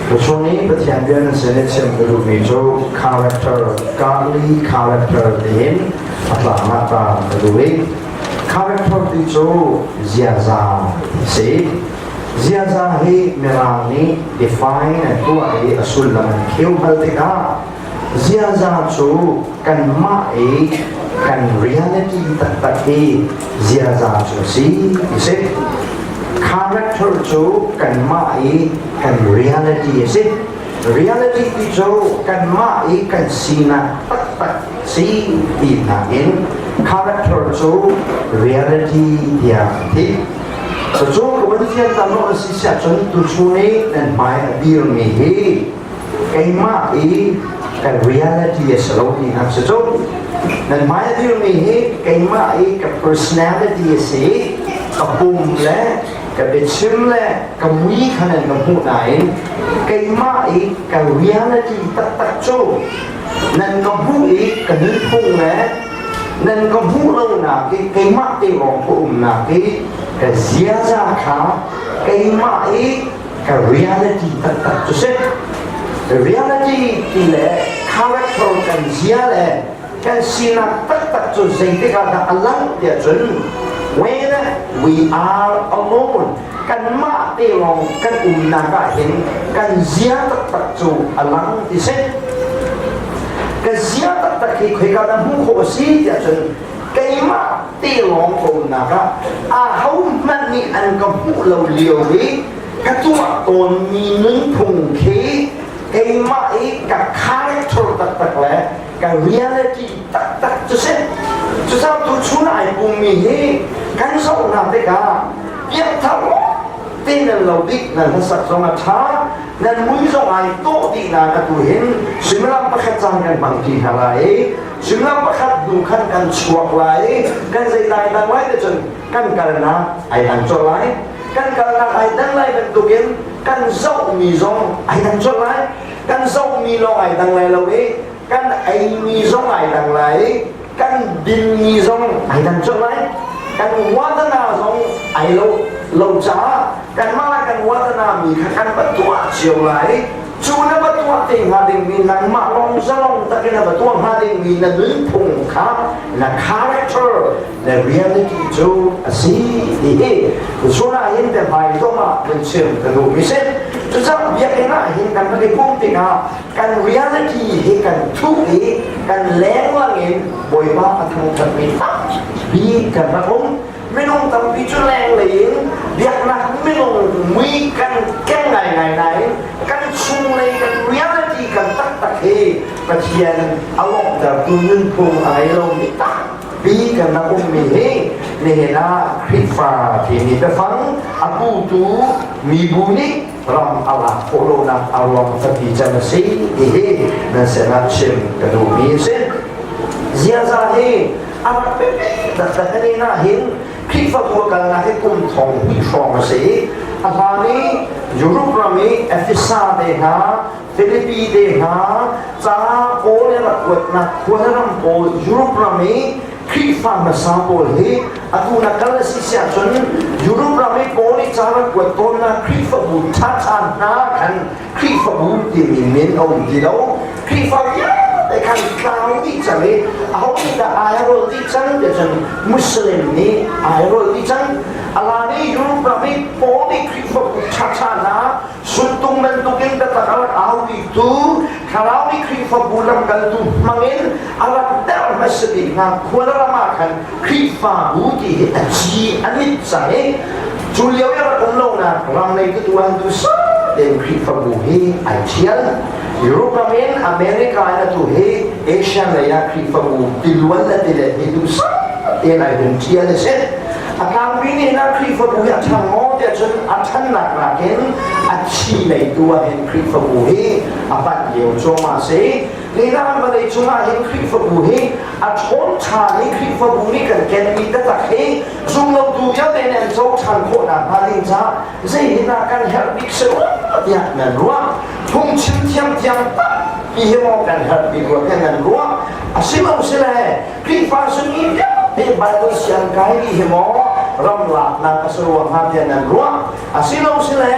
Tuchun i Pathian bia nan sin i chim ka duhmi cu character, godly character tiin a tlang ah ta ka duh i character ti cu ziaza a si. Ziaza hi Mirang nih define an tuah i a sullam an kheu hal tikah ziaza cu kanmah i kan reality taktak hi ziaza cu a si ti si. Character cu kanmah i kan reality a si. Reality ti cu kanmah i kan sinak taktak si ti nakin character cu reality tiah an ti. Cucu ka van fianter lo a si siah cun tuchun i nan hmai a dirmi hi keimah i ka reality a si lo tinak si cu. Nan hmai a dirmi hi keimah i ka personality a si ka pum le ka biachim le ka mui kha nan ka hmuh nain keimah i ka reality taktak cu nan ka hmuh i ka nunphung le nan ka hmuh lonak i keimah te lawng ka umnak i ka ziaza kha keimah i ka reality taktak cu si. Reality ti le character kan zia le kan sinak taktak cu zeitik ah dah a langh tiah cun when we are alone, kanmah te lawng kan umnak ah hin kan zia taktak cu a lang ti si. Ka zia taktak hi khoika dah hmuh khawh a si tiah cun keimah te lawng ka umnak ah ahohmanh nih an ka hmuh lo lio i ka tuah tawnmi nunphung khi keimah i ka character taktak le ka reality taktak cu si. Cucaah tuchun ai pummi hi kan zohnak tikah piangthar te nan lo bik, nan hlasak zong a ṭha, nan mui zong ai tawh dih nain atu hin suimilam pakhat caan kan hmang ṭi hna lai i suimilam pakhat hnu khan kan chuak lai i kan zei dai dang lai te cun kan kalnak ai dang colh lai. Kan kalnak ai dang lai bantukin kan zohmi zong ai dang colh lai. Kan zohmi lawng ai dang lai lo i kan eimi zong ai dang lai i kan dinmi zong ai dang colh lai. Kan watana zong ai lo lo caah kanmah le kan watana mi kha kan va tuah cio lai. Cu na va tuah te hnga dingmi, nangmah lawng zalong takin na va tuah hnga dingmi na nunphung kha na character, na reality cu a si ti hi tuchun ah hin te hmai zong ah kan chim ka duhmi si. Cucaah biakinn ah hin kan van i pumh tikah kan reality hi kan thuh i kan lenglang in Bawipa a thangthatmi tampi kan rak um. Minung tampi cu lenglei in biaknak minung mui kan keng ngaingai nain kan chunglei kan reality kan taktak hi Pathian a lawmhtertu nunphung a ngei lomi tampi kan rak ummi hi nihin ah Khrihfa timi biafang a putu mibu nih ram a lak khawh lonak a ruang tampi cem a si ti hi nan sinah chim ka duhmi a si. Ziaza hi a rak biapi taktak. Hi ah hin Khrihfabu a kalnak hi kum 2000 hrawng a si i a hlan i Europe ram i Efesa te hna, Philippi te hna, ca pawl i rak kuatnak khuaram pawl, Europe ram i Khrihfa hmasa pawl hi atu na kal a si siah cun Europe ram i Paul nih ca rak kuat tawnnak Khrihfabu ṭhaṭha hna khan Khrihfabu timi min a um ti lo. Khrihfa vialte khan tlau dih cang i aho nih dah ai a rawl dih cang ti cun Muslim nih ai rawl dih cang. Ala nih Europe ram i Paul nih Khrihfabu ṭhaṭha hna suttung bantukin biatak a rak aupitu, thlarau nih Khrihfabu lamkaltu hmangin a rak derh hmasa bik hna khua ram ah khan Khrihfabu ti hi a ci a mit cang i cu lio i rak um lonak ram lei tu an tu tein Khrihfabu hi ai ṭhial. Europe ram in America in atu hi Asia lei ah Khrihfabu tiluan le tilet hi duhsah tein ai hun ṭhial a si. A tlangpi nih na Khrihfabu hi a ṭhang maw tiah cun a ṭhannak nakin a thi lei tu ah hin Khrihfabu hi a panh lio cuahmah a si. Nihin vawlei cungah hin Khrihfabu hi a ṭhawn ṭhan i Khrihfabu nih kan kenmi taktak hi zumlotu vialte nih an co ṭhan khawhnak hnga ding caah zeitindah kan herh bik si rua tiah nan ruah? Phungchim thiamthiam tampi hi maw kan herh bik rua tiah nan ruah? A si lo si le Khrihfa sungmi vialte Bible siang kai dih hi maw ram laknak a si rua hnga tiah nan ruah? A si lo si le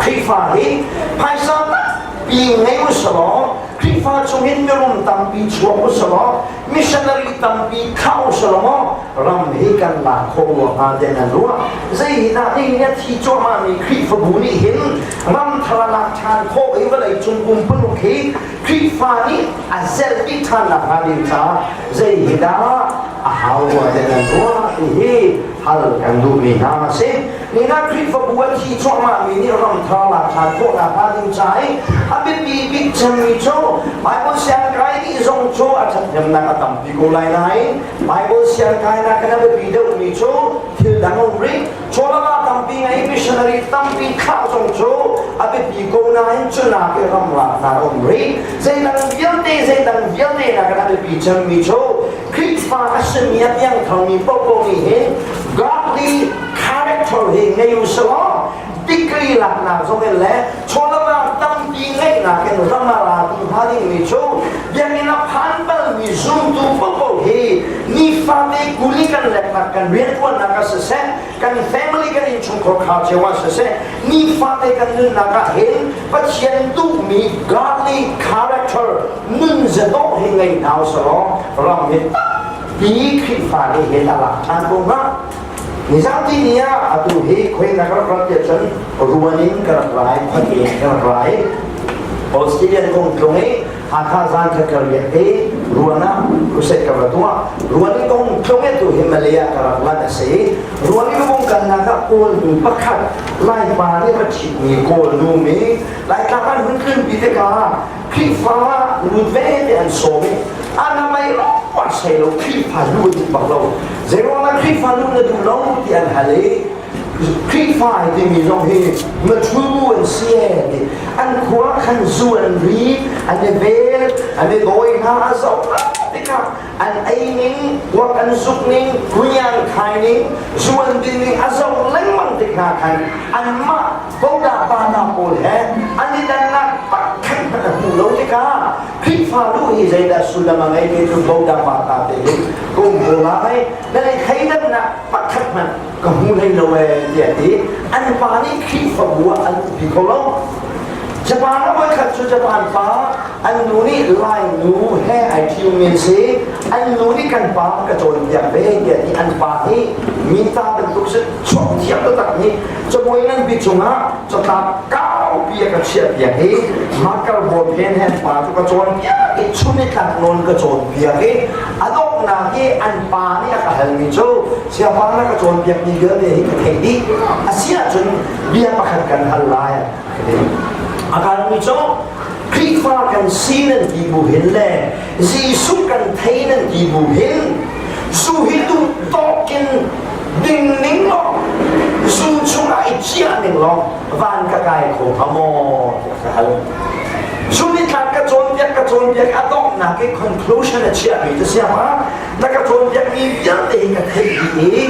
Khrihfa hi phaisa tampi ngei usalaw, Khrihfa chungin mirum tampi chuak usalaw, missionary tampi thlah usalaw maw ram hi kan lak khawh rua hnga ti nan ruah. Zei hi dah nihin a thi cuahmahmi Khrihfabu nih hin ram thar a lak ṭhan khawh i vawlei cung pumpuluk hi Khrihfa nih a zelh dih ṭhan nak hnga ding caah zei hi dah a hau rua ti nan ruah ti hi hal kan duhmi hna a si. Nina Khrihfabu a thi cuahmahmi nih ramthar lak ṭhan khawhnak hnga ding ca i a biapi bik cemmi cu Bible siangkai nih zong cu a ṭhathnemnak a tampi ko lai nain Bible siangkainak in a biapi deuhmi cu thil dang um rih. Chawlama tampi ngei missionary tampi thlah zong cu a biapi ko nain cu nak i ramlaknak a um rih. Zeidang vialte zeidang vialte nakin a biapi cemmi cu Khrihfa a simi a piangtharmi paohpaoh nih hin godly character hi ngei u selaw degree laknak zong in le chawlama tampi ngeihnak in ram a ra tu hnga dingmi cu biakinn a phan balmi zumtu paohpaoh hi nifate kuli kan leknak kan rianṭuannak ah siseh kan family kan innchungkhar khar cio ah siseh nifate kan nunnak ah hin Pathian duhmi godly character nunzia dawh hi ngei hna usalaw ram hi tampi Khrihfa nih hin a lak ṭhan ko hnga. Nizan ni ah atu hi khoi na ka rak rat tiah cun ruan in ka rak rai, khuate in ka rak rai. Australian kong tlung i Hakha zan khat ka riak i ruan ah crusade ka va tuah. Ruan in kong tlung i tu hi Malay ah ka rak lan a si. Ruan in kong kalnak ah Kawl nu pakhat Laipa nih a ṭhitmi Kawl nu mi Laitlang an hun tlunpi tikah Khrihfa lut ve te an sawm i anamei a sei lo Khrihfa lu an duh bak lo. Zeiruangah Khrihfa lu na duh lo ti an hal i Khrihfa ai timi zong hi mathu an si e ti an khua khan zu an ri an i vel an i dawi hna a zoh tikah an ei ning kuak an zuk ning kunyang khai ning zu an din ning a zoh lengmang tik hna khan anmah Boda pa hna pawl he an i dannak pakhat hmanh a hmuh lo tikah Khrihfa lu hi zeidah sullam a ngei ti cu Boda pa ta te hin kum ko lai nan i thleidannak pakhat hmanh ka hmu hlei lo ee tiah ti an pa nih Khrihfabu ah an pi kho lo. Japan ah voikhat cu Japan pa an nu nih Lai nu he ai ṭhiummi an si. An nu nih kan pa ka cawnpiak ve tiah ti an pa hi mi ta bantuk si chuak thiam taktak nih cabuai nganpi cungah catlap kaupi a ka chiahpiak i marker ball pen he an pa cu ka cawnpiak i chun i tlak nawn ka cawnpiak i a donghnak i an pa nih a ka halmi cu siapa na ka cawnpiakmi vialte hi ka theih dih a si ahcun bia pakhat kan hal lai a ka halmi cu Khrihfa kan si nan ti bu hin le Jesuh kan thei nan ti bu hin zu hi duh tawk in ding ning law zu chungah i ciah ning law van ka kai kho hnga maw tiah ka hal. Zu nithlak ka cawnpiak ka cawnpiak a donghnak i conclusion a chiahmi cu siangah na ka cawnpiakmi vialte hi ka theih dih i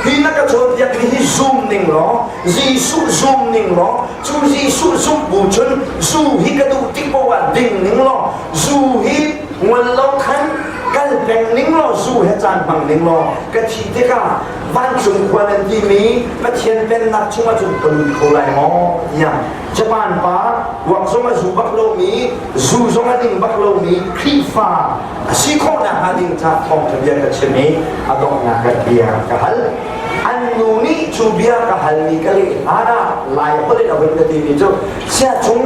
hi na ka cawnpiakmi hi zum ning law Jesuh zum ning law cu Jesuh zumh bu cun zu hi ka duh tik paoh ah ding ning law zu hi ngol lo khan kal peng ning law zu he caan hmang ning law ka thih tikah vancung khua nan timi Pathian pennak chungah cun ka lut kho lai maw tiah Japan pa ruak zong a zu bak lomi zu zong a ding bak lomi Khrihfa a si khawhnak hnga ding ca thawngṭha bia ka chim i a donghnak ah bia ka hal an nu nih cu bia ka halmi ka leh hlan ah Lai holh in a hun ka timi cu siachung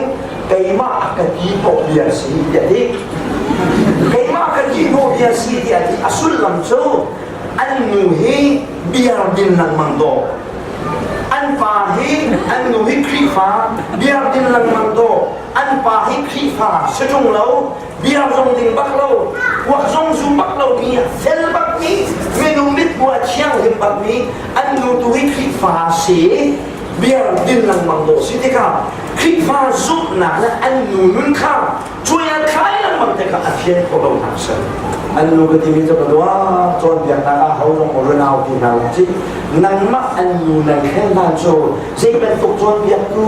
keimah a ka ti hnawh bia si tiah ti keimah ka ti hnawh bia si tiah ti a sullam cu an nu hi bia din lengmang dawh an pa hi an nu hi Khrihfa bia din lengmang dawh an pa hi Khrihfa si ṭung lo bia zong ding bak lo kuak zong zu bak lo mi fel bak mi minung mithmuh a thianghlim bak mi an nu tu hi Khrihfa si bia din lengmang dawh si tikah Khrihfa zumhnak le an nu nun kha cuai an thlai lengmang tikah a fian khawh lo hna sal an nu ka timi cu ka dua cawnpiaknak ah ho zong renau ti hna lo ci nangmah an nu nan khen hna cu zei bantuk cawnpiaktu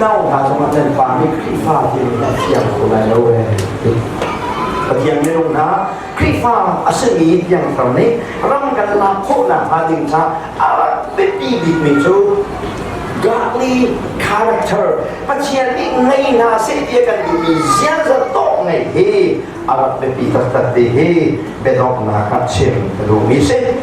nau hna zongah nan pa nih Khrihfa ti a fiang kho lai lo ee Pathian minung hna Khrihfa a simi piangthar nih ram kan lak khawhnak hnga ding ca a rak biapi bikmi cu. Godly character Pathian nih ngei hna seh ti a kan duhmi ziaza tawh ngeih hi a rak biapi taktak ti hi biadonghnak ah chim ka duhmi si.